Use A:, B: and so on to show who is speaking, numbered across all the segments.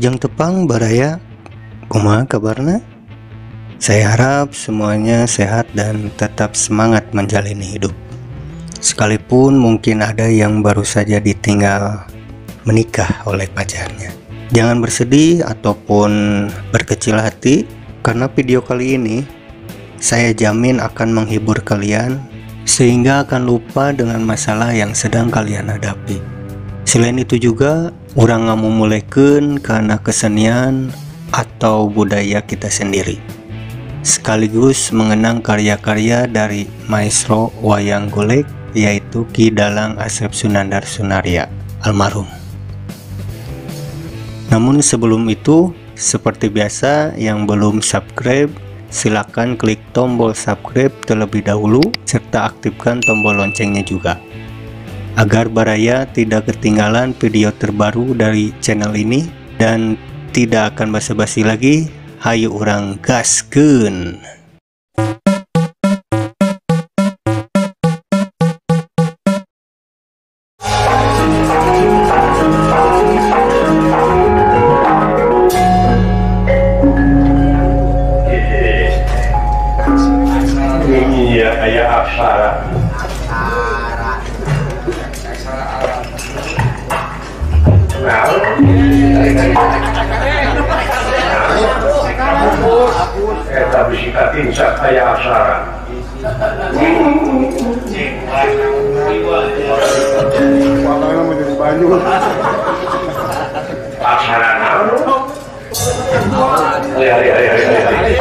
A: Wilujeng tepang baraya, kumaha kabarna? Saya harap semuanya sehat dan tetap semangat menjalani hidup. Sekalipun mungkin ada yang baru saja ditinggal menikah oleh pacarnya. Jangan bersedih ataupun berkecil hati, karena video kali ini saya jamin akan menghibur kalian sehingga akan lupa dengan masalah yang sedang kalian hadapi. Selain itu juga, urang ngamumulekeun karena kesenian atau budaya kita sendiri, sekaligus mengenang karya-karya dari maestro wayang golek, yaitu Ki Dalang Asep Sunandar Sunarya almarhum. Namun sebelum itu, seperti biasa, yang belum subscribe silakan klik tombol subscribe terlebih dahulu serta aktifkan tombol loncengnya juga, agar baraya tidak ketinggalan video terbaru dari channel ini. Dan tidak akan basa-basi lagi, hayu urang gaskeun.
B: Iya, aya aksara. Eta bisi katincak aya aksara. Aksara naon? Hari hari hari hari.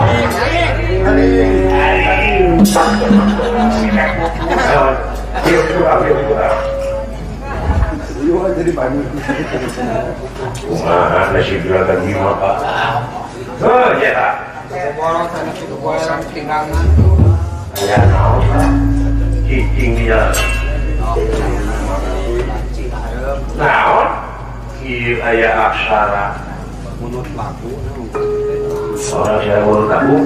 C: Jadi banyak.
B: Kumaha nasib juragan Bima, Pak? Heuh, ya. Aya naon? Cicing dia. Naon? Ieu aya aksara.
C: Menurut lagu.
B: Orang saya menurut aku.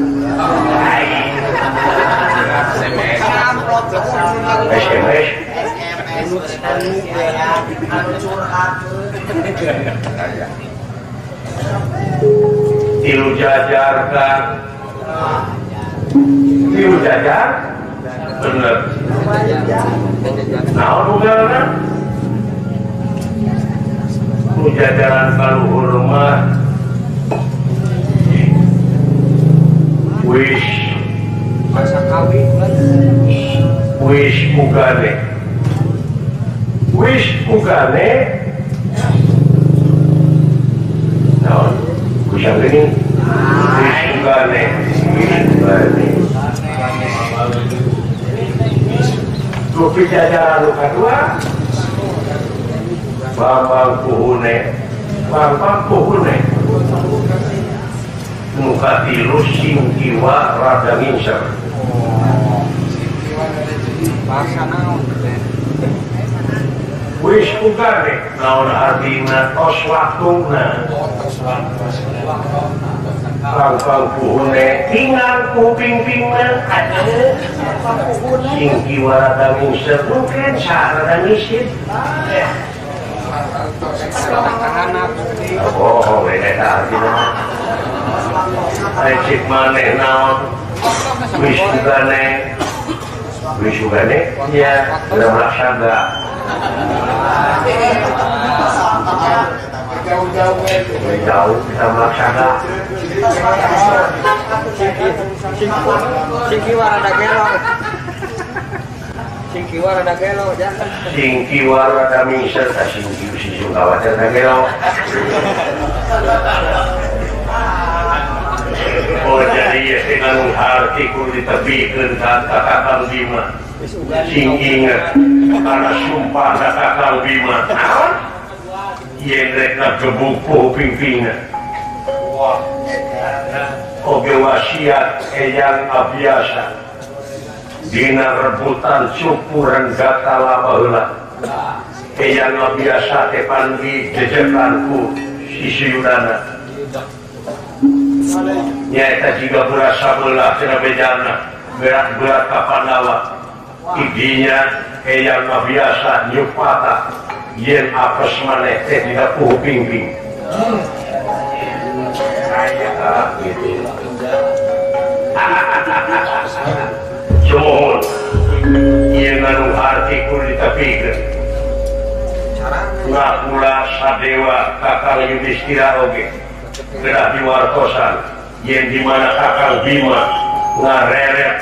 B: SMS. Tilu jajar kan? Tilu jajar? Bener. Naon ugalna? Ku jajaran kaluhur mah wis wis ugane. Wis ugane naon bisa gini wis ugane wis ugane Rupi jajaran luka dua Bambang puhune Bambang puhune muka tilu sing kiwa rada ngincer. Wis ugane naon artina tos waktuna Bambang puhune tingal kuping-pingna sing kiwa rada ngincer mungkin sarada ngisit. Oh, eta artina. Cik maneh naon wis ugane ya udah melaksana jauh kita melaksana sing kiwa rada mingser ta sing kiwa sing kawatir rada gelo. Oh jadi ya dengan harti kudu ditebikeun ka Kakang Bima. Sing inget karena sumpah ka Kakang Bima. Naon? Yen rek ngagebuk kuping-pingna. Oge wasiat eyang abiasa dina rebutan cukuran gatala baheula. Eyang abiasa teh pandi jejekanku Sisi Yudana. Nyaeta jiga berasa belah cenah bejana berat-berat ka Pandawa. Idinya eyang biasa nyupata yen apes maneh teh dina kuping-ping. Gitu. Sumuhun ieu nganu harti kudu ditepikeun. Nakula Sadewa Kakang Yudhistira oge geura diwartosan yen di mana Kakang Bima ngareret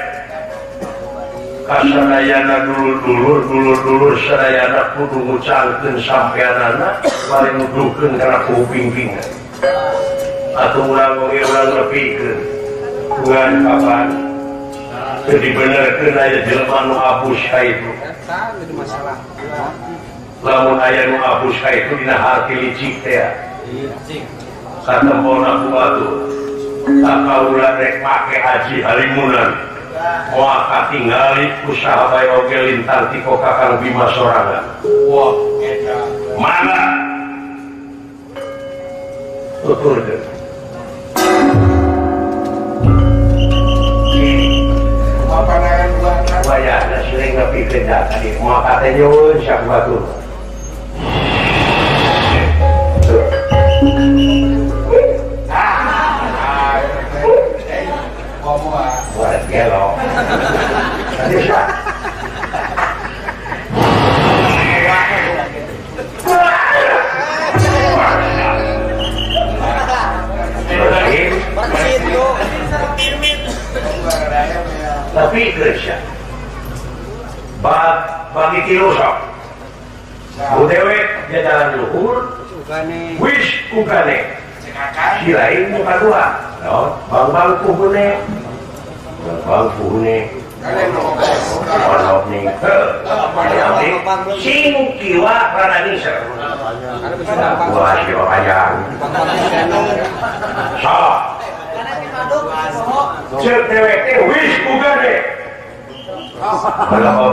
B: kasadayana dulur-dulur sadayana kudu ngucangkeun sampeanana bari nuduhkeun kana kuping-pingna atuh urang oge urang nepikeun bukan kapan teu dibenerkeun aya jelema nu abus ka itu. Lamun aya nu abus ka itu dina harti licik teh katempona ku batur takaula rek make haji halimunan moal katingali usaha bae oge lintang tiko Kakang Bima sorangan. Wah eta mana tuturkeun wayahna sering nepikeun da tadi moal kate nyuwun sia batur. Gelo. Tapi Krisya bagi tilu sok budewe jajaran luhur wis ugane si lain muka dua bang-bang kuhune bang kuhune sing kiwa rada ngisor wah siwa panjang sok cek dewek teh wis ugane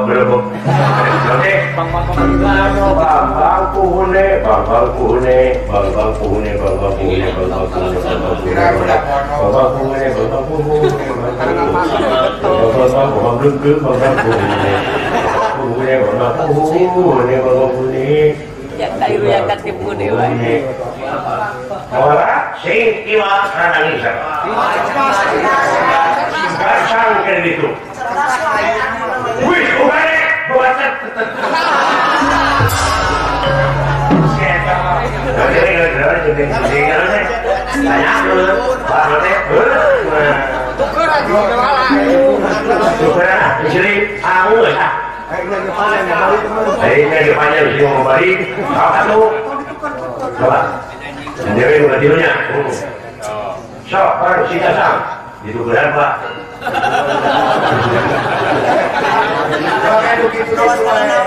B: belebok bang kuhune bang kuhune bang kuhune bang kuhune bang kuhune bang kuhune bang kuhune ora sing kiwa rada ngisor gancang keur ditu. Wih, ugane buatan.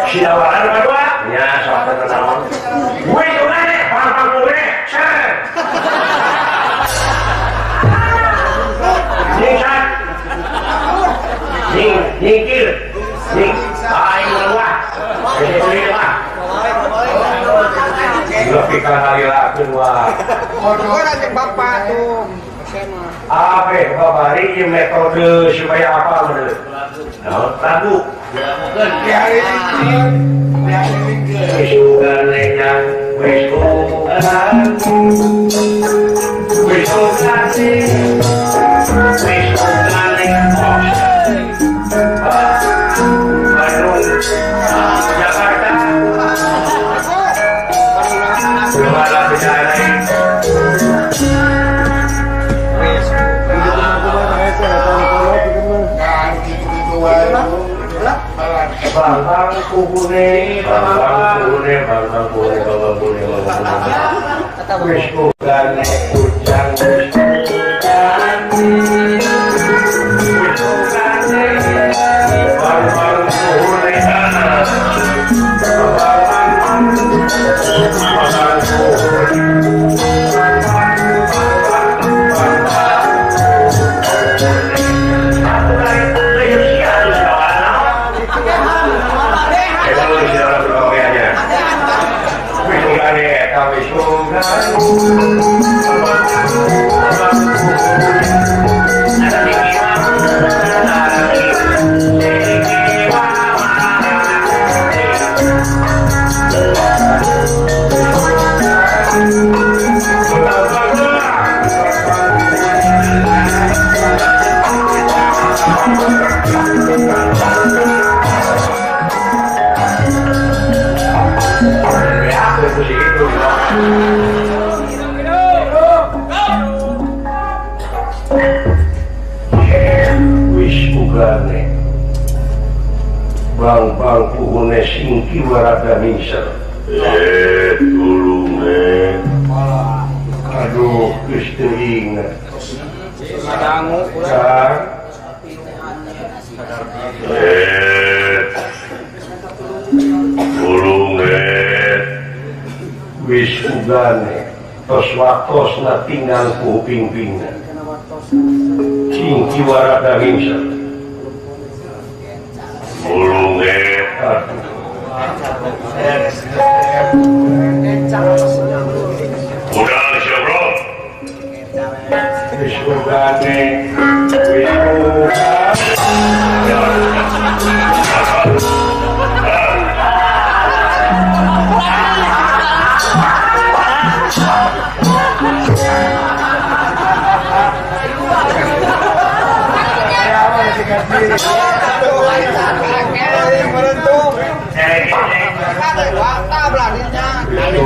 B: Silawaran kedua, ya sok tenang. Wih, ugane, pang-pang ugane, ser. Nyingkat, nyingkir, nying, aing lelah, nyingkir lah. Lebih kali wah. Bapak tuh. Ape babari metode supaya apa menurut? Lagu. Bang kuhune, bang kuhune, bang kuhune, bang kuhune, bang kuhune. Wis ugane ujang, wis ugane, wis ugane, bang bang kuhune, bang bang kuhune. Wis ugane. Wis ugane Bang-bang puhune sing kiwa rada ningser. Tulung aduh geus teu inget. Kang tulung wis ugane tos waktosna tinggal ku pingpingna sing kiwa rada ningser. Tulung aduh udah siap bro. Wis ugane wis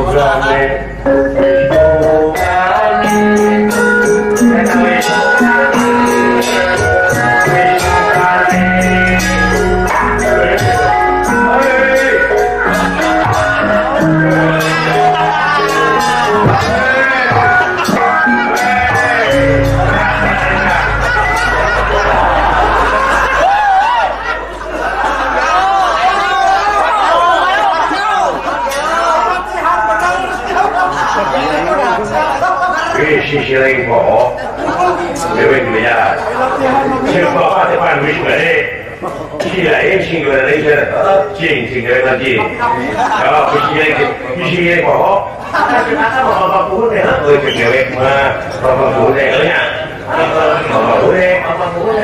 B: ugane. Sisi lain bohong, dewe dunia. Siapa depan wis bare. Si lain sing gore lain cing sing gore lagi. Kalau sisi lain bohong, bapak puhun ya, oi dewek mah bapak puhun ya. Bapak puhun, bapak puhun.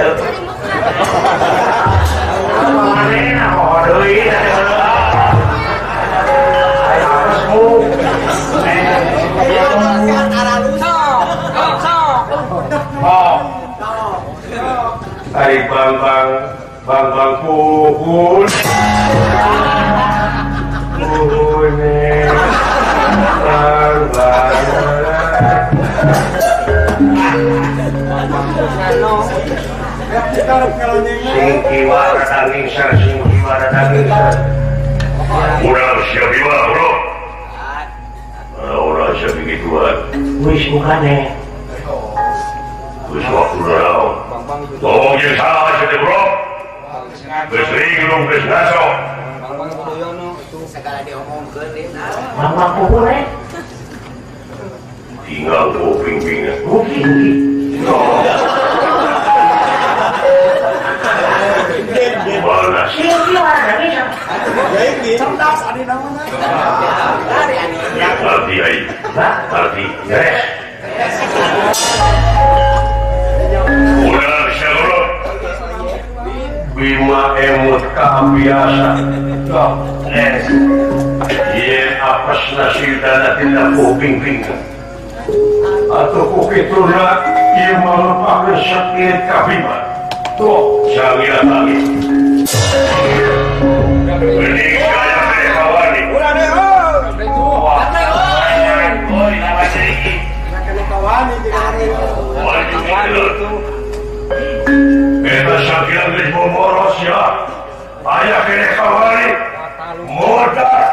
B: Mana bohong deui. Ayo Ari bang-bang bang-bang puhun puhune bang-bang sing kiwa rada ningser sing kiwa rada ningser. Urang siap iwa bro. Urang siap gituan wis bukane wis waktu naon. Tolong jeung salah sia bro. Geus linglung geus ngaco.
D: Segala diomongkeun deui.
B: Mama puhun eh. Tinggal kuping-pingna. Rugi rugi. Mana sih?
C: Cerdas adi naon.
B: Arti ai. Arti beres. Udah syukur. Bima emut kabiasa. Ye apes nasibna tina kuping-ping. Atuh ku kituna ieu malupakeun sakieu ka Bima. Tuh sangira tali. Bening saya teh kawani.
C: Ulah deh euy.
B: Oi, lawan deui.
C: Kawani itu.
B: Eta sakieu geus boboros ya. Aya keneh kawani. Modal.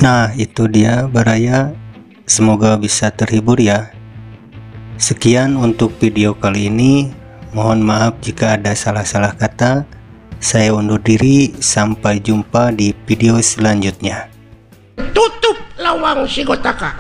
A: Nah, itu dia Baraya. Semoga bisa terhibur ya. Sekian untuk video kali ini. Mohon maaf jika ada salah-salah kata. Saya undur diri, sampai jumpa di video selanjutnya.
D: Tutup lawang Sigotaka.